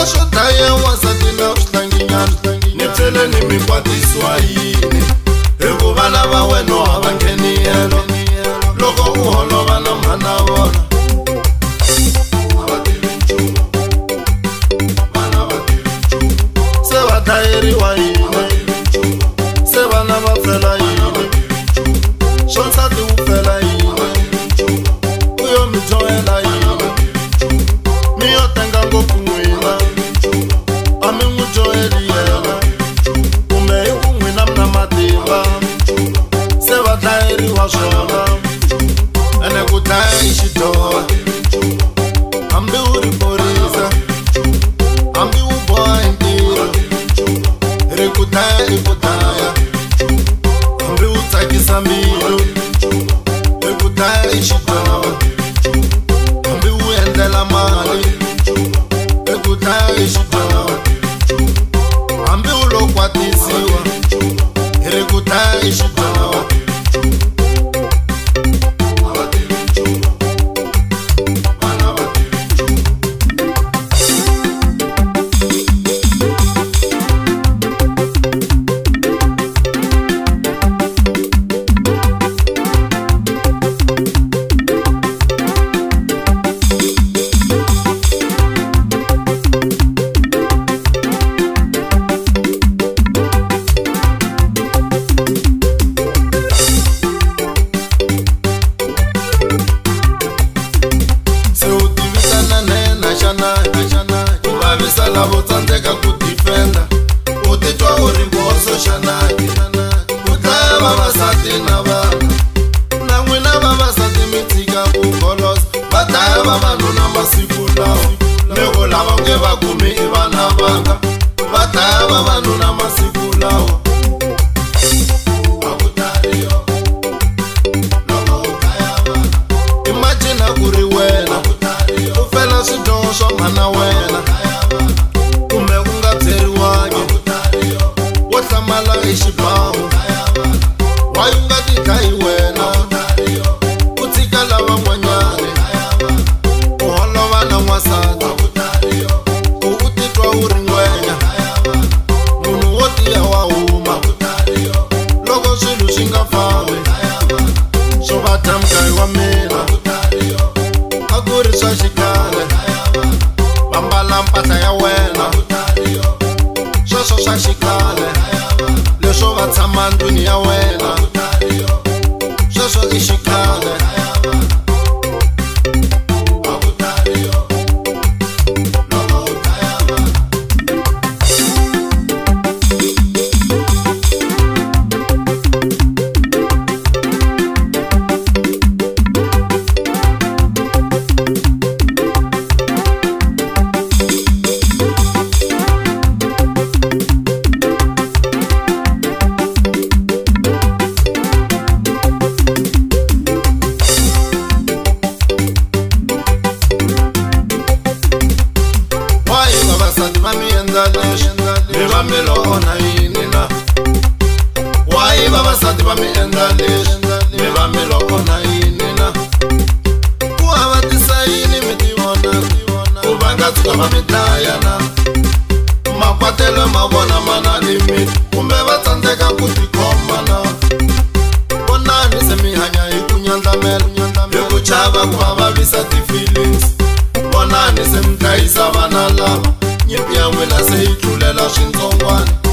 Leswo dlaya wansati na swihlanginyana ni byele ni mi kwatisiwa yini hikuva vana va wena a va ngheni yelo loko u holova na mhana vona a va tivi nchumu vana va tivi nchumu se va dlayeriwa yini se vana va fela yini swo nsati wu fela yini u yo mi dyohela yini mi yo tenga ngopfu n'wina a mi n'wi dyoheli yena kumbe hi ku n'wina mi na matimba se va dlayeriwa swona ene ku dlaya i xidyoho hambi u ri phorisa hambi wu boha hi ntirho ri ku dlaya i ku dlaya hambi wu tsakisa mbilu ri ku dlaya i xidyoho hambi wu endlela mali ri ku dlaya i xidyoho hambi u lo kwatisiwa ri ku dlaya i xidyoho. Ku vavisa lavo tsandzeka ku defenda u titwa u ri boso xanaki ku dlaya vavasati na vana na n'wina vavasati mi tshika ku golosa va dlaya vavanuna masiku lawa mi ku lava nge va kumi i vana vanga va dlaya vavanuna masiku lawa. Imagine ku ri wena u fela swidyoho swa mhana wena kumbe u nga byeriwangi wo hlamala hi xibamu why u nga ti dlayi wena u tshika lavan'wanyani u holova na n'wansati ku u titwa u ri ngwenya munhu wo tiya wa huma loko swilo swi nga fambi swo va dya mugayo wa mina a ku ri swa xikhale va mbala mpahla ya wena sweswo swa xikhale leswo va tshama ndlwini ya wena sweswo i xikhale. Vavasati va mi endla leswi mi va mi lo onha yini na why vavasati va mi endla leswi mi va mi lo onha yini na ku hava tisayini mi ti vona ku va nga tshuka va mi dlaya na makwatelo ma vona ma na limit kumbe va tsandzeka ku tikhoma na vonani se mi hanya hi ku nyandlamela hi ku chava ku va vavisa ti-feelings vonani se mi dlayisa vana lava nyimpi ya n'wina se yi tlulela swintsongwana.